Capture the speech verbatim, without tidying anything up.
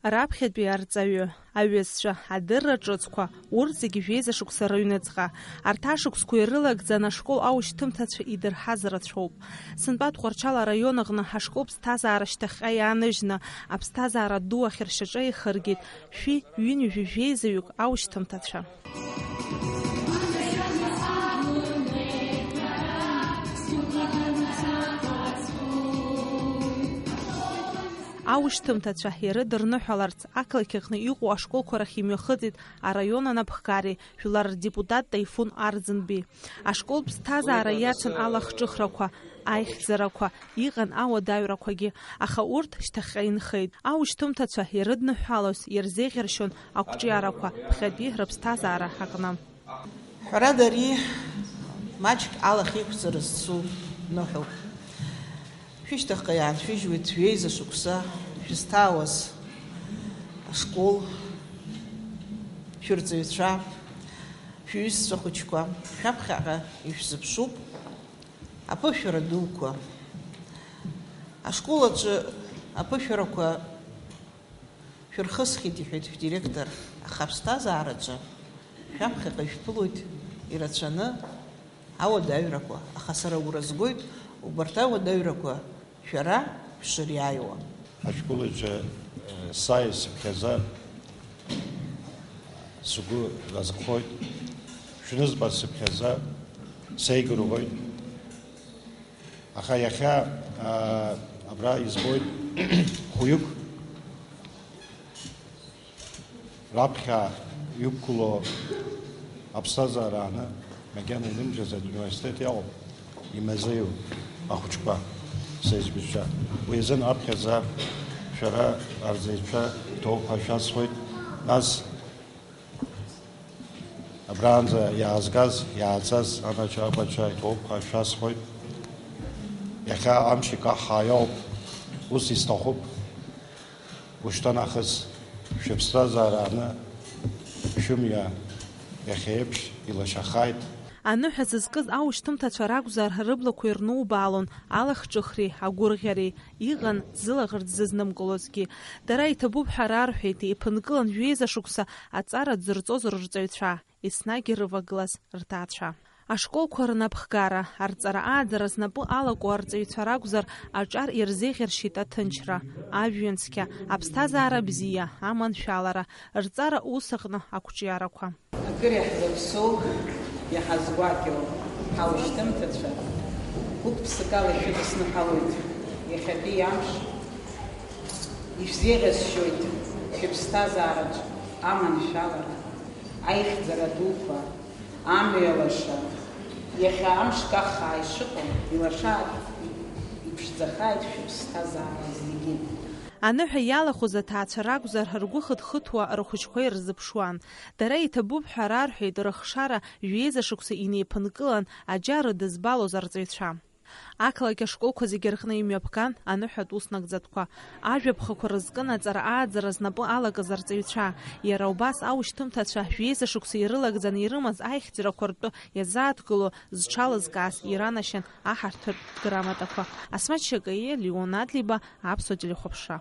Раԥхьатәи арҵаҩы, аҩызцәа, адырра ҿыцқәа, урҭ зегьы жәеиза шықәса рыҩныҵҟа. Арҭ ашықәсқәа ирылагӡаны ашкол аушьҭымҭацәа идырҳаз рацәоуп. Сынтәа Тҟәарчал араион аҟны ашкол ԥсҭазаара шьҭахьҟа иааныжьны, аԥсҭазаара ду ахь ршьаҿа ихыргеит шәи ҩынҩажәи жәеизаҩык аушьҭымҭацәа. Аушьҭымҭацәа ирыдырныҳәаларц, ақалақь аҟны иҟоу ашколқәа рахь имҩахыҵит араион анапхгареи жәлар рдепутат Таифун Арӡынбеи. Ашкол ԥсҭазаара иацын алахҿыхрақәа, аихьӡарақәа, иҟан ауадаҩрақәагьы, аха урҭ шьҭахьҟа инхеит. Аушьҭымҭацәа ирыдныҳәалоз ирзеиӷьаршьон ақәҿиарақәа ԥхьатәи рыԥсҭазаара аҟны. Ҳәарада, ари маҷк алахь иқәҵара зцу ныҳәоуп. Шәышьҭахьҟа иааншәыжьуеит шәҩеиза шықәса шәызҭаауаз ашкол, шәырҵаҩцәа, шәҩызцәа хәыҷқәа, шәаԥхьаҟа ишәзыԥшуп аԥышәара дуқәа. Ашкол аҿы аԥышәарақәа шәырхысхьеит, иҳәеит шәдиректор, аха аԥсҭазаараҿы шәаԥхьаҟа ишәԥылоит ирацәаны ауадаҩрақәа, аха сара агәра згоит убарҭ ауадаҩрақәа шәара шәшыриааиуа. Ашкол аҿы, э, сааир сыԥхьаӡа сгәы азхоит, шәнызбар сыԥхьаӡа сеигәырӷьоит. Аха иахьа, аа, абра избоит хәҩык раԥхьа иқәгылоу аԥсҭазаара ааны, макьана инымжьаӡеит, университет иалоуп, имазеиуп ахәыҷқәа, сеизгәышьа. Уи азын аԥхьаӡа шәара арҵаҩцәа ҭоуп ҳәа шәасҳәоит, нас абраанӡа иаазгаз, иааӡаз анаџьалбацәа иҭоуп ҳәа шәасҳәоит. Иахьа амш икаҳҳаа иоуп, ус исҭахуп. Ушьҭа нахыс шәыԥсҭазаара ааны шәымҩа иахьа еиԥш илашахааит. Аныҳәа зызкыз аушьҭымҭацәа ракәзар, рыблақәа ирнубаалон алахҿыхреи агәырӷьареи, иҟан зылаӷырӡ зызнымкылозгьы. Дара иҭабуп ҳәа рарҳәеит, иԥынкылан жәеиза шықәса аҵара дзырҵоз рырҵаҩцәа, еснагь ирывагылаз рҭаацәа. Ашколқәа рнапхгара, арҵара ааӡара знапы алаку арҵаҩцәа ракәзар, аҿар ирзеиӷьаршьеит аҭынчра, ажәҩан цқьа, аԥсҭазаара бзиа, аманшәалара, рҵара ус аҟны ақәҿиарақәа. Акыр иаҳзаԥсоу, иҳазгәакьоу ҳаушьҭымҭацәа, гәык-ԥсыкала шәыдысныҳәалоит иахьатәи амш, ишәзеиӷьасшьоит шәыԥсҭазаараҿ аманшәалара, аихьӡара дуқәа, амҩа лаша, иахьа амш каххаа ишыҟоу, илашааит иԥшӡахааит шәыԥсҭазаара зегьы. Аныҳәа иалахәыз аҭаацәа ракәзар, ргәы хыҭхыҭуа рхәыҷқәа ирзыԥшуан. Дара иҭабуп ҳәа рарҳәеит, рыхшара жәеиза шықәса инеиԥынкылан, аџьа рыдызбалоз арҵаҩцәа. Ақалақь ашколқәа зегьы рҟны имҩаԥган аныҳәатә ус нагӡатәқәа. Ажәаԥхақәа рызкын аҵара ааӡара знапы алакыз арҵаҩцәа. Иара убас аушьҭымҭацәа жәеиза шықәса ирылагӡаны ирымаз аихьӡарақәа ртәы иазааҭгыло зҽалызкааз иранашьан аҳарҭыртә грамотақәа. Асмаҭ Шьакаиа, Леон Адлеиба, Аԥсуа телехәаԥшра.